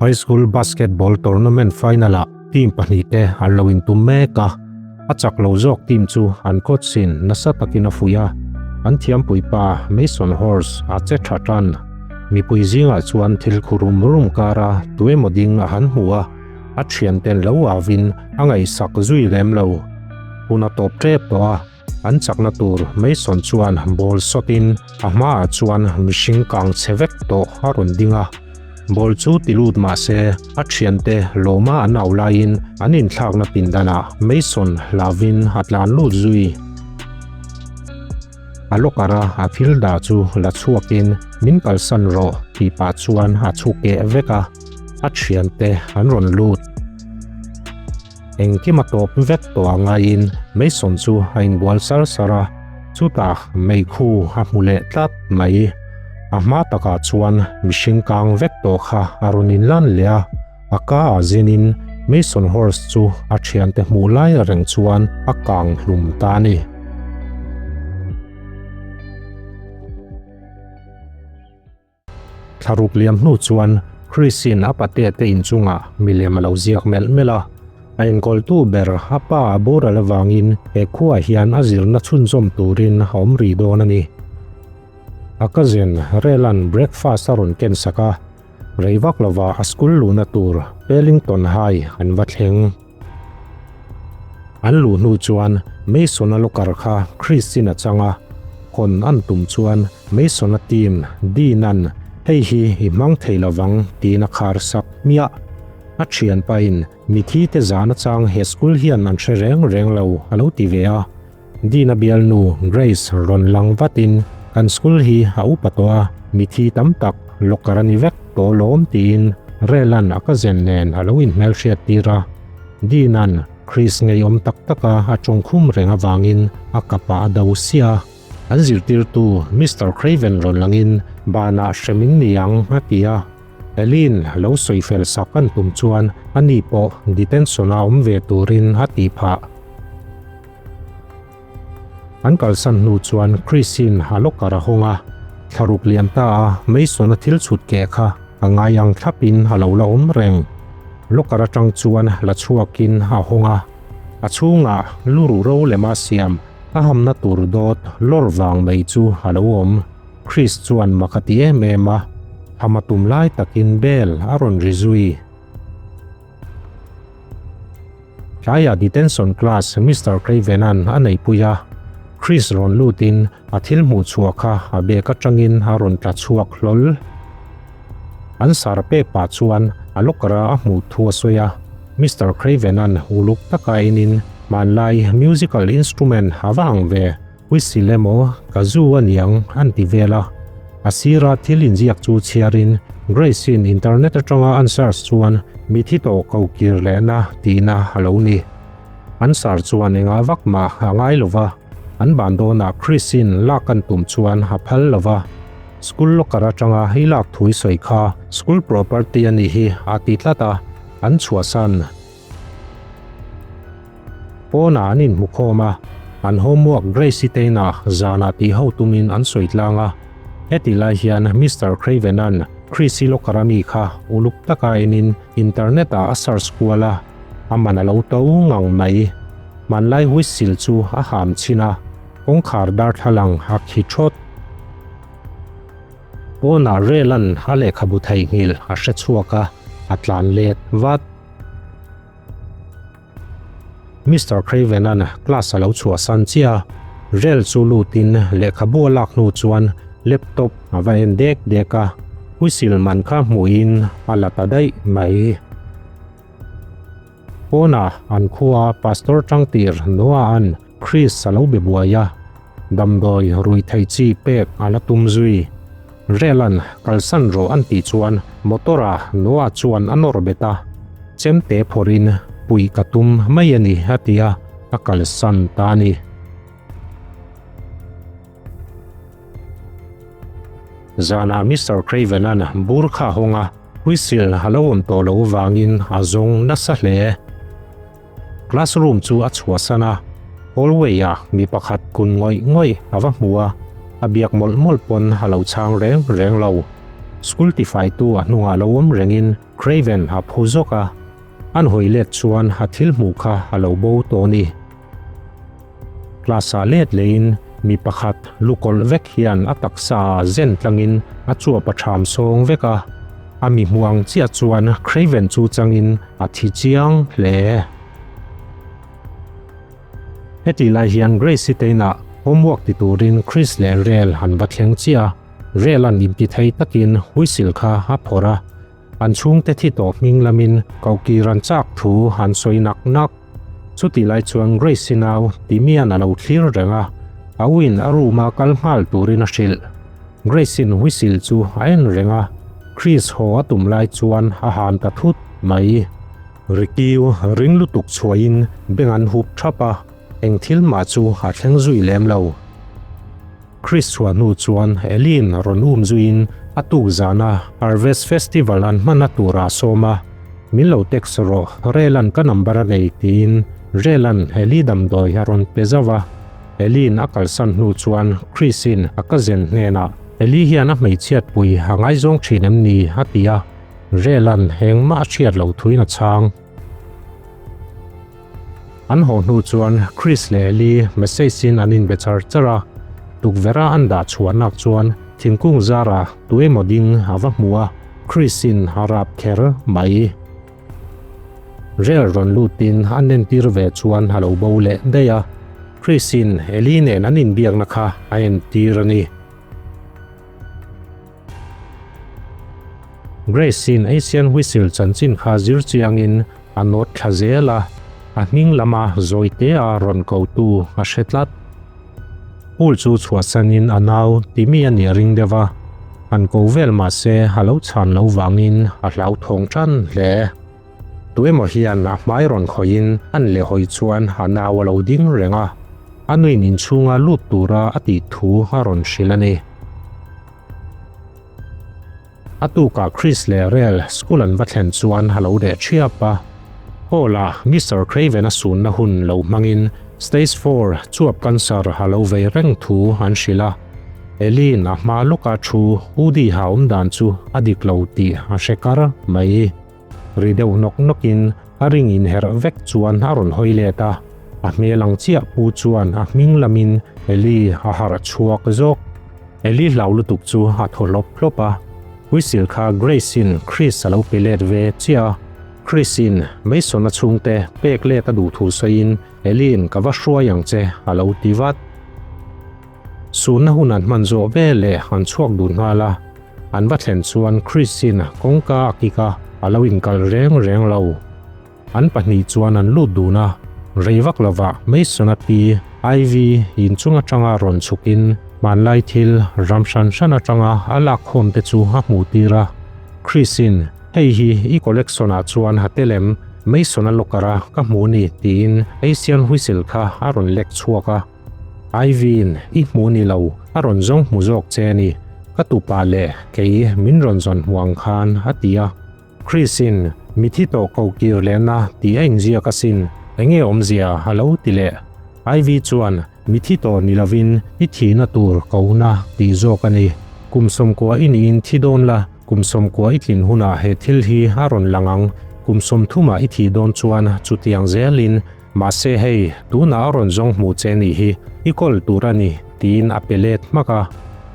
High School Basketball Tournament Final-ah team pahnihte an lo intum mek a, a chak lo zawk team chu an coach in nasa takin a fuih a, an thiampui pa Mason Horse a che tha tan. Mipui zingah chuan thil khu rum rum kara tuemaw ding a han hmu a, a thianten lo avin a ngaihsak zui lem lo. Hun a tawp tep tawh a. An chakna tur Mason chuan ball shot in a hmaah chuan mihring kang chhe vek tawh a rawn ding a. Ball chu ti lut mah se a thiante lawma an au laiin an inthlakna pindanah Mason hlauvin a tlan lut zui. A locker a a thil dah chu la chhuakin min kalsan rawh tih pah chuan a chhu keh vek a, a thiante an rawn lut. Engkim a tawp vek tawh a ngaiin Mason chu a inbual sar sar a, chutah meikhu a hmu leh tlat mai. A hma takah chuan mihring kang vek tawh kha a rawn inlan leh a, a ka ah zinin Mason Horse chu a thiante hmuh lai reng chuan a kang hlum ta a ni. Thlaruk liam hnu chuan Chris-in a patea te inchungah milem a lo ziak melh melh a. A enkawltu ber a pa a boral avangin he khuaah hian a zirna chhunzawm turin a awm rih dawn a ni. A cousin Relan breakfast a rawn ken sak a, rei vak lova a school luhna tur Pellington High an va thleng. An luh hnu chuan Mason-a locker kha Chris-in a chang a, hawn an tum chuan Mason-a team Dean-a'n hei hi i hmang thei lovang tiin a khar sak hmiah. A thianpain mithi te zan achang he school hian an hre reng reng lo a lo ti ve a. Dean-a bialnu Grace rawn lang vatin kan school hi a upa tawh a, mithi tam tak locker a ni vek tawh lawm tiin Relan a cousin nen a lo inhmelhriat tir a. Dean-a'n Chris ngeiawm tak taka a tawngkhum reng avangin a kapah a do sia. An zirtirtu Mister Craven rawn langin banah hremin ni ang a ti a. Elin lo sawi fel sak an tum chuan ani pawh detention-a awm ve turin a tih phah. An kalsan hnu chuan Chris-in a locker a hawng a, thlaruk lian ta a Mason-a thil chhut keh kha a ngai ang thlapin a lo la awm reng. Locker atang chuan la chhuakin a hawng a, a chhungah lu ruh ro lema siam a hamna tur dawt lawr vang mai chu a lo awm. Chris chuan mak a ti em em a, ham a tum lai takin bell a rawn ri zui. Tlaiah detention class Mister Craven-a'n a neihpui a, Chris rawn lutin a thil hmuh chhuah kha a bag atangin a rawn tla chhuak hlawl. An sar pek pah chuan a locker-a a hmuh thu a sawi a, Mister Craven-a'n uluk taka enin hmanlai musical instrument a va ang ve, whistle emaw kazoo a niang an ti vel a. A sira thil inziak chu chhiarin Grace-in internet atanga an search chuan mithi tawh ko kir lehna tihna a lo ni. An sar chuan engah vak mah a ngai lo va, an ban dawnah Chris-in lak an tum chuan a phal lo va. School locker atanga i lak thui sawi kha school property a nih hi a ti tlat a, an chhuahsan. Pawnah an inhmu khawm a, an homework Grace-i te inah zanah tih ho tumin an sawi tlang a. Heti lai hian Mister Craven-a'n Chris-i locker a mi kha uluk taka enin internet-ah a search kual a, a man a lo to ngang mai. Hmanlai whistle chu a ham chhin a, kawngkhar darthlalang a khi thawt. Pawnah Rel-a'n a lehkhabu theihnghilh a hre chhuak a, a tlan let vat. Mister Craven-a'n class a lo chhuahsan chiah a, Rel chu lutin lehkhabu a lak hnu chuan laptop a va en dek dek a, whistle man kha hmuhin a la ta daih mai. Pawnah an khua Pastor Tangtir Noah-a'n Chris a lo be buai a, damdawi rui thei chi pek a la tum zui. Relan kalsan rawh an tih chuan motor-a Noah chuan a nawr bet a, chemte phawrhin puih ka tum mai a ni a ti a, a kalsan ta a ni. Zanah Mister Craven-a'n bur kha a hawng a, whistle a lo awm tawh loh vangin a zawng nasa hle. Classroom chu a chhuahsan a, hallway-ah mi pakhat kun ngawih ngawih a va hmu a, a biak mawlh mawlh pawn a lo chhang reng reng lo. School tifaitu a hnungah lo awm rengin Craven a phu zawk a. An hawi let chuan a thil hmuh kha a lo bo tawh a ni. Class ah let leiin mi pakhat lukawlh vek hian a taksa ah zen tlangin a chuap a ṭham sawng vek a. A mi hmuh ang chiah chuan Craven chu changin a thi chiang hle. Hetih lai hian Grace-i te inah homework ti turin Chris leh Rel an va thleng chiah a, Rel an inti thei takin whistle kha a phawrh a, an chhungte thi tawh hming lamin kohkir an chak thu an sawi nak nak. Chutih lai chuan Grace-i nau Timian a lo thlir reng a, a uin a room-a kal nghal turin a hrilh. Grace-in whistle chu a en reng a, Chris haw a tum lai chuan a han ta thut mai. Rikiu ring lutuk chhuahin beng an hup thap a, eng thil mah chu a thleng zui lem lo. Chris chhuah hnu chuan Ellie-in rawn um zuiin a tuk zana Harvest Festival an hmanna turah a sawm a, Min lo text rawh, Relan ka number a nei tiin Relan Ellie damdawi a rawn pe zauh a. Ellie-in a kalsan hnu chuan Chris-in a cousin hnenah, Ellie hian a hmeichhiatpui a ngaizawng thin em ni? a ti a. Relan engmah a hriat loh thuin a chhang. An haw hnu chuan Chris leh Ellie message in an inbe char char a, tukverh a an dah chhuah nak chuan thingkung zara tu emaw ding a va hmu a, Chris in a rap kher mai. Rel rawn lutin an entir ve chuan a lo bo leh daih a, Chris in Ellie nen an inbiakna kha a entir a ni. Grace-in Asian Whistle chanchin kha zir chiangin a nawt thla zel a, a hming lama Zawite-a rawn kotu a hre tlat. Pool chu chhuahsanin a nau timi a nih a ring deuh a, han ko vel mah se a lo chhan lo vangin a hlauthawng tan hle. Tuemaw hian a hmai rawn khawihin an lehhawi chuan a nau a lo ding reng a, a nuin inchhunga lut tura a tih thu a rawn hrilh a ni. A tukah Chris leh Rel school an va thlen chuan a lo reh thiap a. Hall-ah Mister Craven-a sunna hun lo hmangin stage four chuap cancer a lo vei reng thu an hrilh a. Ellie-in a hma lawka thu hoodie ha awm dan chu a dik lo tih a hre kar mai. Ri deuh nawk nawkin a ring inherh vek chuan a rawn hawi let a, a hmel ang chiah pu chuan a hming lamin Ellie a harh chhuak zawk. Ellie hlau lutuk chu a thaw hlawp hlawp a, whistle kha Grace-in Chris a lo pe let ve chiah a, Chris-in Mason-a chhungte pek let a duh thu sawiin Ellie-in ka va hruai ang che a lo ti vat. Sunna hun an hman zawh veleh an chhuak dun nghal a, an va thlen chuan Chris-in kawngka a kik a, a lo inkal reng reng lo. An pahnih chuan an lut dun a, rei vak lovah Mason-a pi Ivy inchung atanga rawn chhukin hmanlai thil ram hran hran atanga a lakkhawm te chu a hmuh tir a. Chris-in, Hei hi i collection-ah chuan ha tel em? Mason-a locker-a ka hmu ni tiin Asian whistle kha a rawn lek chhuak a. Ivy-in i hmu ni lo, a rawn zawng hmu zawk che a ni, ka tupa leh kei min rawn zawn hmu ang khan a ti a. Chris-in mithi tawh ko kir lehna tih a inziak asin, enge awmzia a lo ti leh. Ivy chuan mithi tawh ni lovin i thihna tur kohna tih zawk a ni. Kum 90 i niin thi dawn la, kum 90 i tlin hunah he thil hi a rawn lang ang, kum 30 i thih dawn chuan chutiang zelin Mahse hei, tunah a rawn zawng hmuh che nih hi, i kawl tur a ni, tiin a pe let hmak a.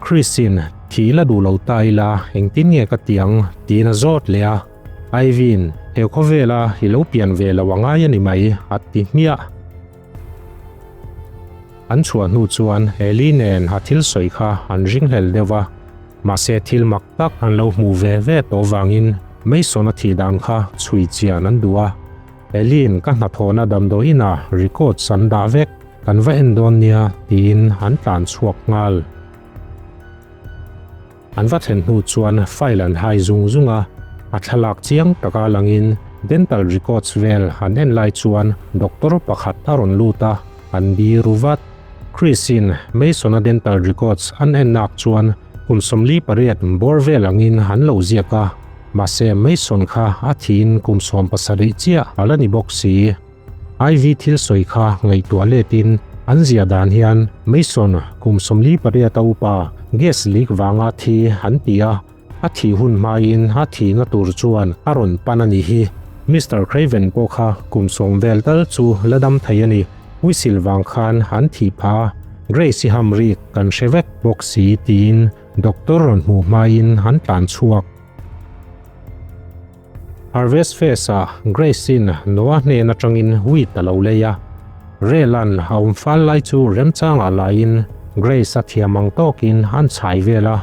Chris-in, Thih la duh lo ta ila, engtin nge ka ti ang? tiin a zawt leh a. Ivy-in, He khawvela i lo pian ve lo a ngai a ni mai, a ti hmiah. An chhuah hnu chuan Ellie nen a thil sawi kha an ringhlel deuh va, mahse thil mak tak an lo hmuh ve ve tawh vangin Mason-a thih dan kha chhui chian an duh a. Elin ka hnathawhna damdawi inah records an dah vek, kan va en dawn nia tiin an tlan chhuak nghal. An va thlen hnu chuan file an hai zung zung a, a thlalak chiang taka langin dental records vel an en lai chuan doctor pakhat a rawn lut a, an biru vat. Chris-in Mason-a dental records an en nak chuan kum 48 bawr vel angin an lo ziak a, mahse Mason kha a thiin kum 17 chiah a la ni bawk si. Ivy thil sawi kha ngaihtuah letin an ziah dan hian Mason kum 48 a upa gas leak vanga thi an ti a. A thih hun hmain a thihna tur chuan a rawn pan a nih hi. Mister Craven pawh kha kum sawm vel tal chu la dam thei a ni. Whistle vang khan an thih phah a, Grace-i ham rik kan hre vek bawk si tiin doctor rawn hmuh hmain an tlan chhuak. Harvest Fest-ah Grace-in Noah hnen atangin wheat a lo lei a. Rel-a'n a awm fal lai chu remchangah laiin Grace a thiam ang tawkin an chhai vel a.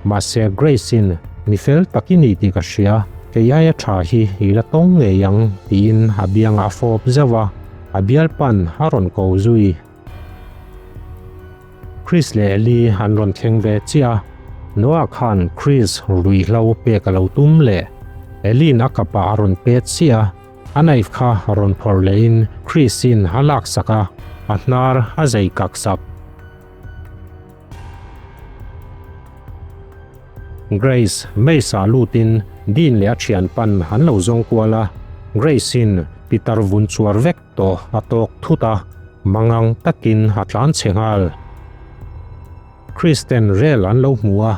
Mahse Grace-in, Mi fel tak i ni tih ka hria, kei aia tha hi i la tawng ngei ang, tiin a biangah a fawp zauh a, a bialpan a rawn ko zui. Chris leh Ellie an rawn thleng ve chiah a, Noah khan Chris ruihhlo pek a lo tum leh. Ellie-in a kapah a rawn pet chiah a, a knife kha rawn phawrh lehin Chris-in a laksak a, a hnar a zei kak sak. Grace Mace-ah lutin Dean leh a thian pan an lo zawng kual a, Grace-in pitar vun chuar vek Tawh a tawk thut a, mangang takin a tlan chhe nghal. Kristen rel an lo hmu a,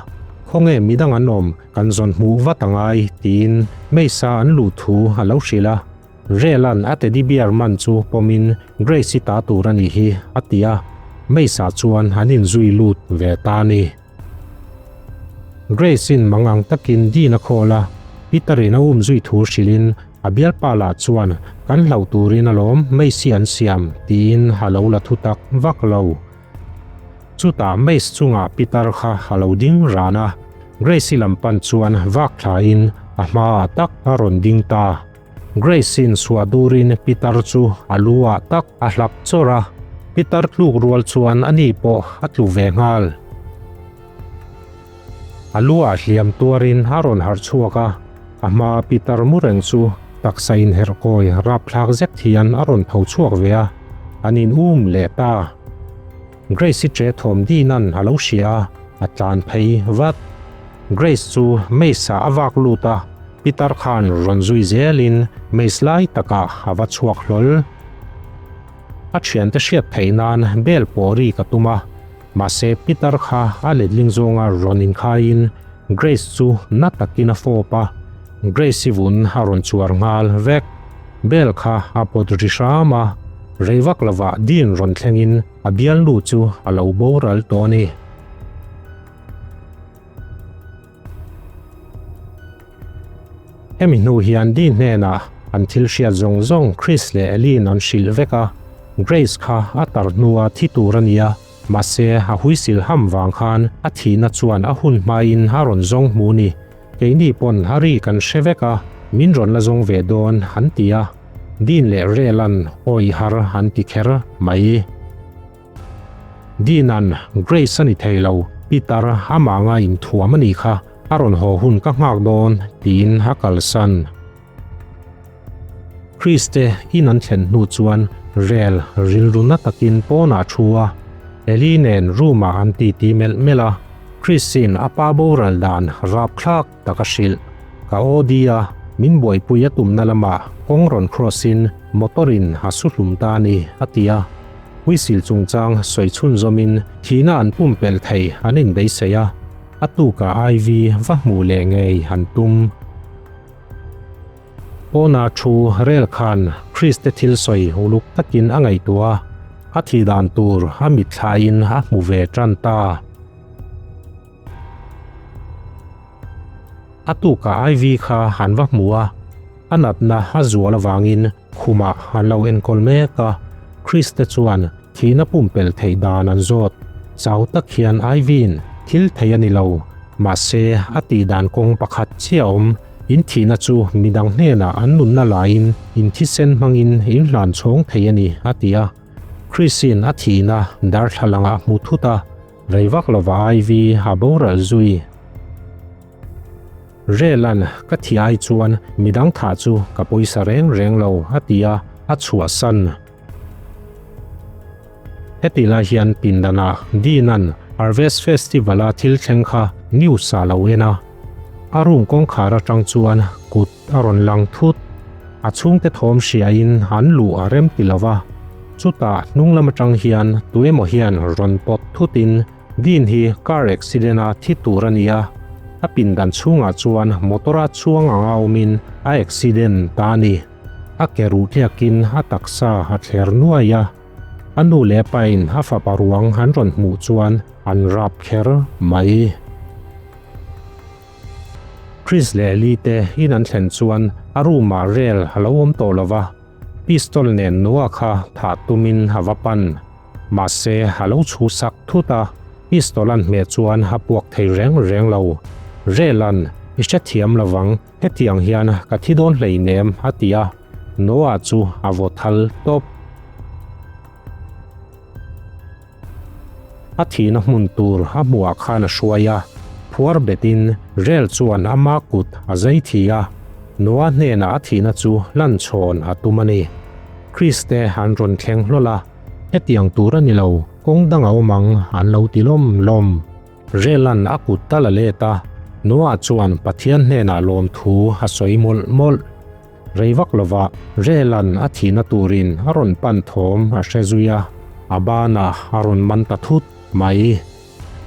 Khawnge midang an awm, kan zawn hmuh vat a ngai, tiin Meisa an luh thu a lo hrilh a. Relan a teddy bear man chu pawmin Grace-i ta tur a nih hi, a ti a. Meisa chuan an inzui lut ve ta a ni. Grace-in mangang takin Dean a call a, Peter-in a umzui thu hrilhin a bialpa lah chuan kan hlauh turin alawm Mace-i an siam tiin a lo la thu tak vak lo. Chutah Mace chungah Peter kha a lo ding ran a, Grace-i lam pan chuan vak thlain a hmaah tak a rawn ding ta. Grace-in chhuah durin Peter chu a lu ah tak a hlap chawrh a, Peter tluk rual chuan ani pawh a tlu ve nghal. A lu ah hliam tuarin a rawn harh chhuak a, a hmaa Peter mu reng chu taksa inherh kawi rapthlak zet hian a rawn tho chhuak ve a, an in um leh ta. Grace-i che thawm Dean-a'n a lo hria a, a tlan phei vat. Grace chu Mace-ah a vak lut a, Pitar khan rawn zui zelin Mace lai takah a va chhuak hlawl. A thiante hriat theih nan bel pawh ri ka tum a, mahse Pitar kha a letling zawnga rawn inkhaiin Grace chu na takin a fawp a, Grace-i vun a rawn chuar nghal vek. Bel kha a pawt ri hram a, rei vak lovah Dean rawn thlengin a bialnu chu a lo boral tawh a ni. Hemi hnu hian Dee hnenah an thil hriat zawng zawng Chris leh Ellie-in an hrilh vek a, Grace kha a tar hnua thi tur a ni a, mahse a huisil ham vang khan a thihna chuan a hun hmain a rawn zawng hmu ni. Keini pawn a ri kan hre vek a, min rawn la zawng ve dawn an ti a, Dean leh Rel-a'n awih har an ti kher mai. Dean-a'n Grace a ni thei lo, Peter amah anga inthuam a nih kha, a rawn haw hun ka nghak dawn, tiin a kalsan. Chris te in an thlen hnu chuan rel rilru na takin pawnah a thu a, Ellie nen room-ah an titi melh melh a, Chris-in a pa boral dan rapthlak tak a hrilh. Ka OD a, min buaipui a tumna lamah kawng rawn cross-in motor-in a su hlum ta a ni, a ti a. Whistle chungchang sawi chhunzawmin thihna an pumpelh thei an inbeisei a, a tukah IV va hmuh leh ngei an tum. Pawnah thu rel khan Kriste thil sawi uluk takin a ngaihtuah a, a thih dan tur a mitthlain a hmu ve tan ta. A tukah IV kha an va hmu a, a natna a zual avangin khumah an lo enkawl mek a, Kriste chuan thihna pumpelh theih dan an zawt. Chau tak hian IV-in thil thei a ni lo, mahse a tih dan kawng pakhat chiah a awm, in thihna chu midang hnenah an nunna laiin in thisen hmangin in hlan chhawng thei a ni, a ti a. Chris-in a thihna darthlalangah a hmu thut a, rei vak lova IV a boral zui. Relan ka thi ai chuan midang thah chu ka pawisa reng reng lo, a ti a, a chhuahsan. Heti lai hian pindanah Dean-a'n Harvest Festival-a thil thleng kha news-ah lo en a. A room kawngkhar atang chuan kut a rawn lang thut. A chhungte thawm hriain an luh a rem ti lo va. Chutah hnung lam atang hian tuemaw hian rawn pawt thutin Dean hi car accident-a thi tur a ni a. A pindan chhungah chuan motor-a chuang anga awmin a accident ta a ni. A ke ruh tliakin a taksa a thler nuai a. A nu leh a pain a fapa ruang an rawn hmuh chuan an rap kher mai. Chris leh Lee te in an thlen chuan a room-ah rel a lo awm tawh lo va, pistol nen Noah kha thah tumin a va pan. Mahse, a lo chhuhsak thut a, pistol an hmeh chuan a puak thei reng reng lo. Rel-a'n, I hrethiam lo vang, hetiang hian ka thi dawn hleinem, a ti a, Noah chu a vaw thal tawp. A thihna hmun tur a hmuhah khan a hruai a, phuar betin rel chuan ama kut a zai thi a, Noah hnenah a thihna chu hlan chhawn a tum a ni. Kriste an rawn thleng hlawl a, hetiang tur a ni lo, kawng dang a awm ang an lo ti lawm lawm. Relan a kut tal a let a, Noah chuan Pathian hnenah lawmthu a sawi mawlh mawlh. Rei vak lovah Relan a thihna turin a rawn pan thawm a hre zui a, a banah a rawn man ta thut mai.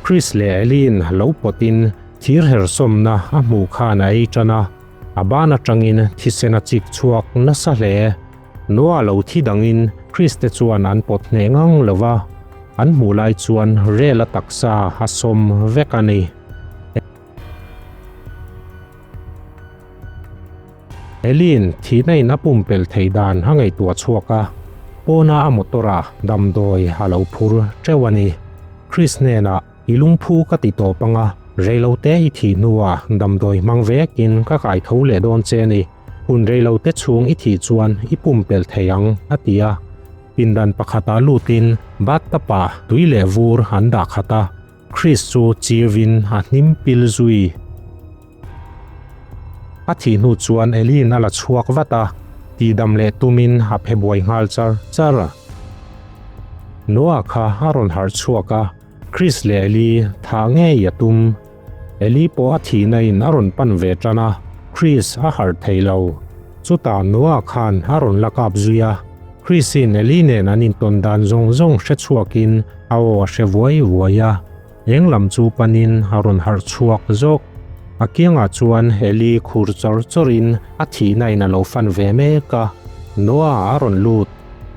Chris leh Eileen lo pawtin thir hersawmna a hmuh khan a ei tan a, a ban atangin thisen a chik chhuak nasa hle. Noah lo thi dangin Chris te chuan an pawt hneh ngang lo va, an hmuh lai chuan Rel a taksa a sawm vek a ni. Eileen thihna in a pumpelh theih dan a ngaihtuah chhuak a, pawna a motor ah damdawi a lo phur teuh a ni. Chris hnenah, I lungphu ka ti tawp anga, reilote i thih hnuah damdawi hmang vekin ka kai tho leh dawn che a ni. Hun reilote chhung i thih chuan i pumpelh thei ang, a ti a. Pindan pakhatah lutin bathtub-ah tui leh vur an dah khat a, Chris chu chiuvin a hnim pil zui. A thih hnu chuan Eileen a la chhuak vat a, tihdam leh tumin a phe buai nghal char char. Noah kha a rawn harh chhuak a, Chris leh Ellie thah ngei a tum. Ellie pawh a thihna in a rawn pan ve tan a, Chris a harh thei lo. Chutah Noah khan a rawn la kap zui a, Chris in Ellie nen an intawn dan zawng zawng hre chhuakin a aw a hre vuai vuai a. Eng lam chu panin a rawn harh chhuak zawk. A kiangah chuan Ellie khur chawr chawrin a thihna in a lo fan ve mek a, Noah a rawn lut.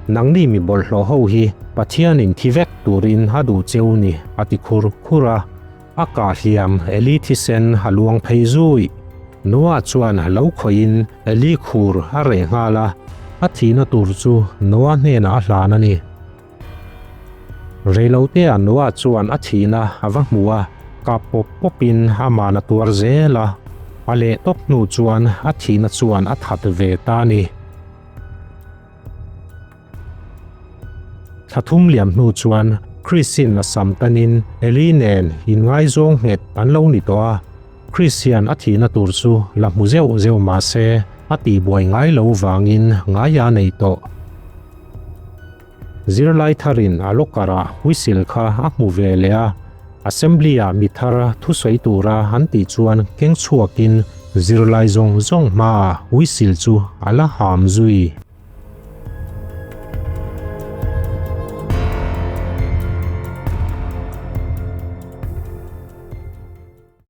Nangni mi bawlhhlawh ho hi Pathianin thi vek turin a duh cheu ni a ti khur khur a. A kah hliam Eli thisen a luang phei zui. Noah chuan lo khawihin Eli khur a reh nghal a, a thihna tur chu Noah hnenah a hlan a ni. Reilotea Noah chuan a thihna a va hmu a, kap pawp pawpin aman a tuar zel a. A leh tawp hnu chuan a thihna chuan a that ve ta a ni. Thla thum liam hnu chuan Chris-in a sam tanin Ellie nen inngaizawng nghet an lo ni tawh a. Chris hian a thihna tur chu la hmu zeuh zeuh mah se a tihbuai ngai lo vangin ngai a nei tawh. Zirlai tharin a locker-ah whistle kha a hmu ve leh a, Assembly-ah mi thar thusawi tura an tih chuan keng chhuakin zirlai zawng zawng hmaah whistle chu a la ham zui.